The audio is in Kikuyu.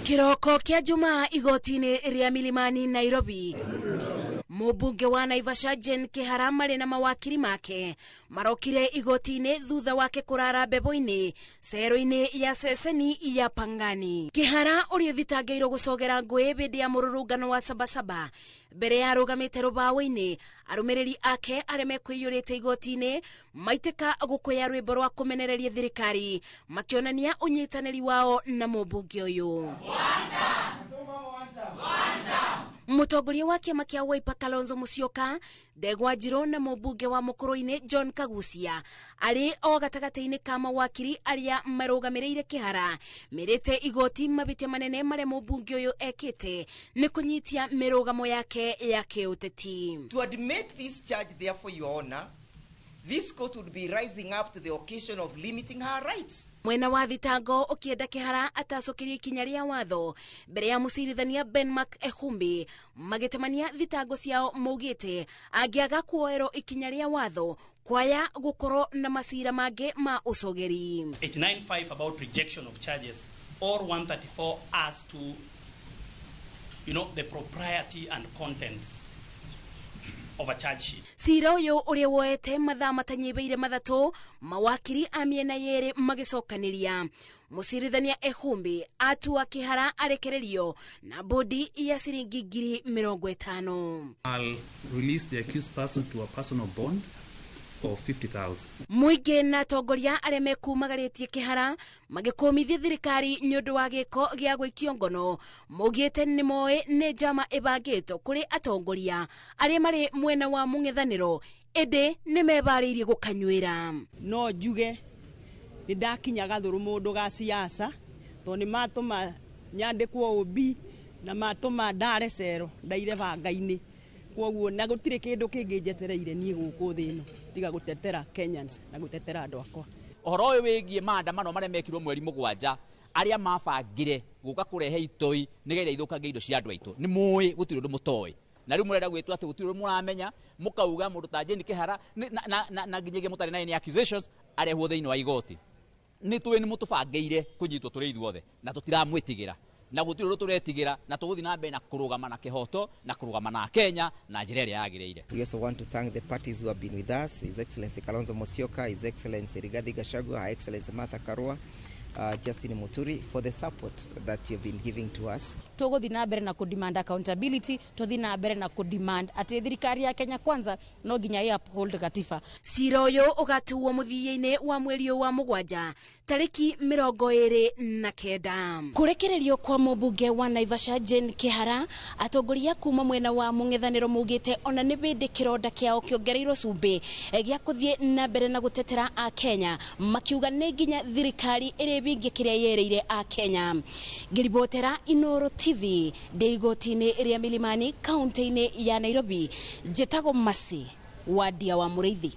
Kĩroko kĩa Jumaa igoti-inĩ rĩa Milimani, Nairobi, mũmbunge wa Naivasha Jane Kihara marĩ na mawakiri make marokire igoti-inĩ thutha wake kũrara mbebo-inĩ cero-inĩ ya ceceni ya Pangani. Kihara ũrĩa ũthitangĩirwo gũcogera ngũĩ hĩndĩ ya mũrũrũngano wa Sabasaba mbere ya arũgamĩte rũbaũ-inĩ, arũmĩrĩri ake arĩa mekwĩiyũrĩte igoti-inĩ maitĩka gũkũya rwĩmbo rwa kũmenereria thirikari makĩonania ũnyitanĩri wao na mũmbunge ũyũ. Mũtongoria wa kĩama kĩa Wiper Kalonzo Musyoka, Ndegwa Njirũ na mũmbunge wa Mũkũrũ-inĩ John Kagucia arĩ o gatagatĩ-inĩ ka mawakiri arĩa marũgamĩrĩire Kĩhara merĩte igoti mabĩtia manene marĩa mũmbunge ũyũ ekĩte nĩ kũnyitia mĩrũgamo yake ya kĩũteti. To admit this charge, therefore, Your Honor, this court would be rising up to the occasion of limiting her rights. Mwena wa thitango ũkĩenda Kĩhara atacũkĩrio ikinya rĩa watho mbere ya mũcirithania Benmark Ehumbi, magĩtemania thitango ciao maugĩte angĩaga kuoerwo ikinya rĩa watho kwaya gũkorwo na macira mangĩ ma ũcogeri. 895 about rejection of charges or 134 as to the propriety and contents of a charge sheet. Cira ũyũ ũrĩa woete mathaa matanyihĩire 3, mawakiri a mĩena yerĩ magĩcokanĩria, mũcirithania Ehumbi atua Kĩhara arekererio na bodi ya ciringi 50,000. I'll release the accused person to a personal bond of 50,000. Mũingĩ na atongoria arĩa mekumagarĩtie Kĩhara magĩkũmithia thirikari nĩ ũndũ wa gĩko gĩa gũikio ngono, maugĩte nĩ moĩ nĩ njama ĩbangĩtwo kũrĩ atongoria arĩa marĩ mwena wa mũng'ethanĩro, ĩndĩ nĩ mebarĩirie gũkanyuĩra. No njuge nĩ ndakinya gathũrũ mũndũ ga siasa tondũ nĩ matũma nyandĩkwo OB na matũma ndare cero ndaire banga-inĩ, koguo na gũtirĩ kĩndũ kĩngĩ njetereire niĩ gũkũ thĩ ĩno tiga gũtetera Kenyans na gũtetera andũ akwa. Ũhoro ũyũ wĩgiĩ maandamano marĩa mekirwo mweri 7, arĩa mabangire gũka kũrehe itoi nĩgetha ithũkangie indo cia andũ aitũ, nĩ mũĩ gũtirĩ ũndũ mũtoĩ, na rĩu mũrenda gwĩtwo atĩ gũtirĩ ũndũ mũramenya, mũkauga mũndũ ta Jane Kĩhara na nginyagia mũtarĩ na any accusations arehwo thĩinĩ wa igoti. Nĩ tũĩ nĩ mũtũbangĩire kũnyitwo tũrĩ ithuothe na tũtiramwĩtigĩra na gũtirĩ ũndũ tũretigĩra, na tũgũthiĩ na mbere na kũrũgama na kĩhoto na kũrũgama na Kenya na njĩra ĩrĩa yagĩrĩire. We also want to thank the parties who have been with us, His Excellency Kalonzo Musyoka, His Excellency Rigathi Gachagua, Her Excellency Martha Karua, Justin Muturi, for the support that you've been giving to us. Tũgũthiĩ na mbere na kũ-demand accountability, tũthiĩ na mbere na kũ-demand atĩ thirikari ya Kenya Kwanza no nginya ĩ uphold gatiba. Cira ũyũ ũgatuo mũthia-inĩ wa mweri ũyũ wa 7 tarĩki 29. Kũrekererio kwa mũmbunge wa Naivasha Jane Kĩhara, atongoria kuma mwena wa mũng'ethanĩro maugĩte ona nĩ hĩndĩ kĩronda kĩao kĩongereirwo cumbĩ gĩa kũthiĩ na mbere na gũtetera Akenya, makiuga nĩ nginya thirikari ĩrĩbingie kĩrĩa yerĩire Akenya. Ngĩribotera Inoro TV ndĩ igoti-inĩ rĩa Milimani kaunti-inĩ ya Nairobi, njĩtagwo Mercy Wadia wa Mũrĩithi.